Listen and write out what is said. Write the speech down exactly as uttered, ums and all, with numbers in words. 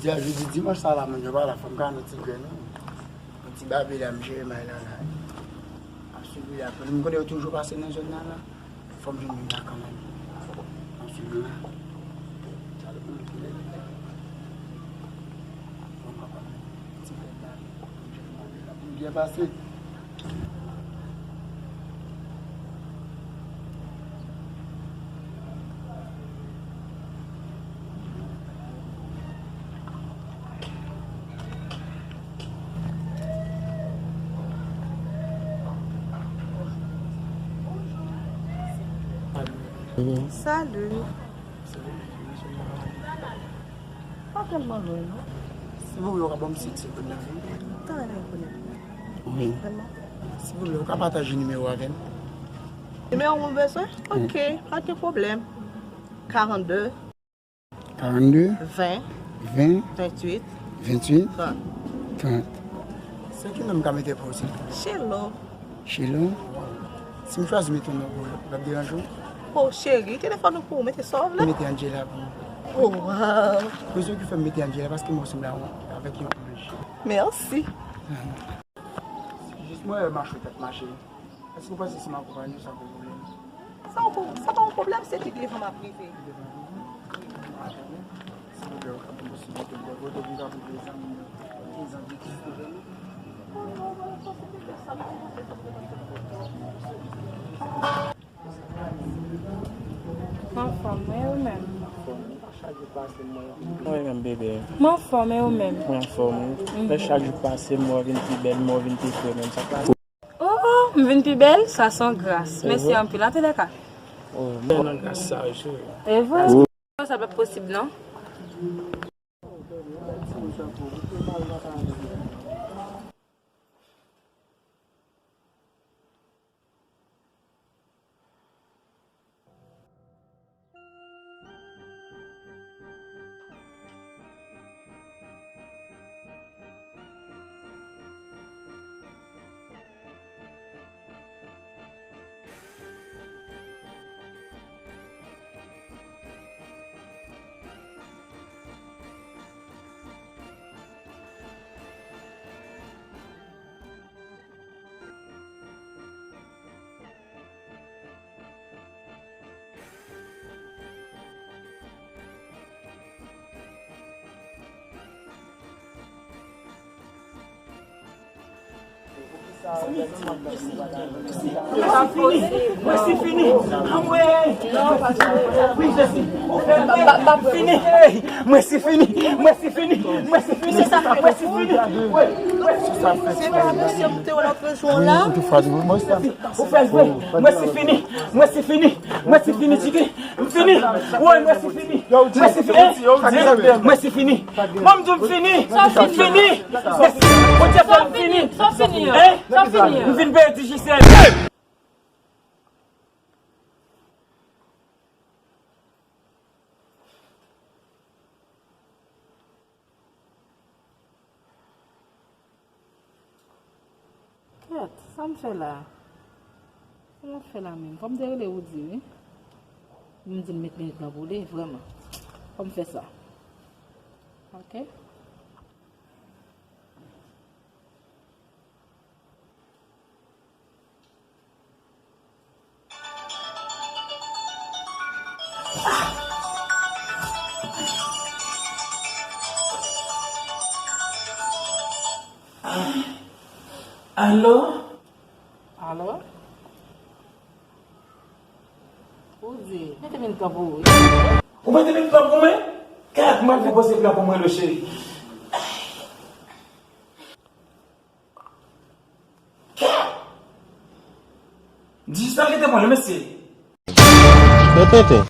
Jodi dimanch sa la, moun yo pa la, fò m ka nan ti grenn, wi. Yon ti babe la, m jere may la la. Ap swiv li la. M konnen yo toujou pase nan zòn nan la. Fò m jwenn moun la kanmenm. Ap swiv li la. Fò m kapab ti grenn la. M jere may la. Pou m byen pase. Salut. Pa tèlman lwen, non. Si w vle, w ka ban m sèt segonn nan, wi. M ta renmen konnen. Wi. Vrèman. Si w vle, w ka pataje nimewo avè m. Nimewo w bezwen? Wi. Ok, pa gen pwoblèm. Karannde. Karannde. Ven. Ven. Venntuit. Venntuit. Trant. Trant. Se ki non m ka mete pou ou, silvouplè? Chelo. Chelo? Si m chwazi mete yon non pou ou, l ap deranje w? O, cheri, telefòn ou pou ou, mete sa w vle. Mete Angela pou mwen. O, waw. Rezon ki fè m mete Angela, paske mwen sanble avèk yon anj. Mèsi. Jis mwen wè mache tèt mache. Èske w panse si m akonpanye w, sa poko pwoblèm? Sa w pou, sa pa yon pwoblèm, se pi devan m ap rive. Mwen anfòm, e ou menm? Mwen menm, bebe. Mwen anfòm, e ou menm? Mwen anfòm, wi. Lè chak jou pase, mwen vin pi bèl, mwen vin pi fre menm. Sa pa Oh, oh, m vin pi bèl, sa se yon gras. Mèsi anpil, antoulèka. Oh, men nan gras sa, wi, cheri. E vre? Sa p ap posib, non. Mwen si fini. Mwen si fini. Anmwey. Wi, Jezi. Mwen fini. Mwen si fini. Mwen si fini. Mwen si fini. Mwen si fini. Wi. Se pa mesye m te wè lòt jou la. Ou fè vre. Mwen si fini. Mwen si fini. Mwen si fini, Tiki. M fini. Woy, mwen si fini. Mwen si fini. Mwen si fini. Mwen m di w m fini. M fini. Bondye fè m fini. Sa fini. Hein? Sa fini. M vin pèdi Jisèl. Kèt, sa m fè la? Sa m ap fè la menm? Fò m te rele Woody, wi. M di l met minit lan pou li, vrèman. Fò m fè sa. Ok? Alo? Alo? Ou di, mete minit lan pou ou, wi. Ou mete minit lan pou mwen? Kèt, mwen fè poze plan pou mwen, lo cheri. Dijital kite mwen, mesye. Repete.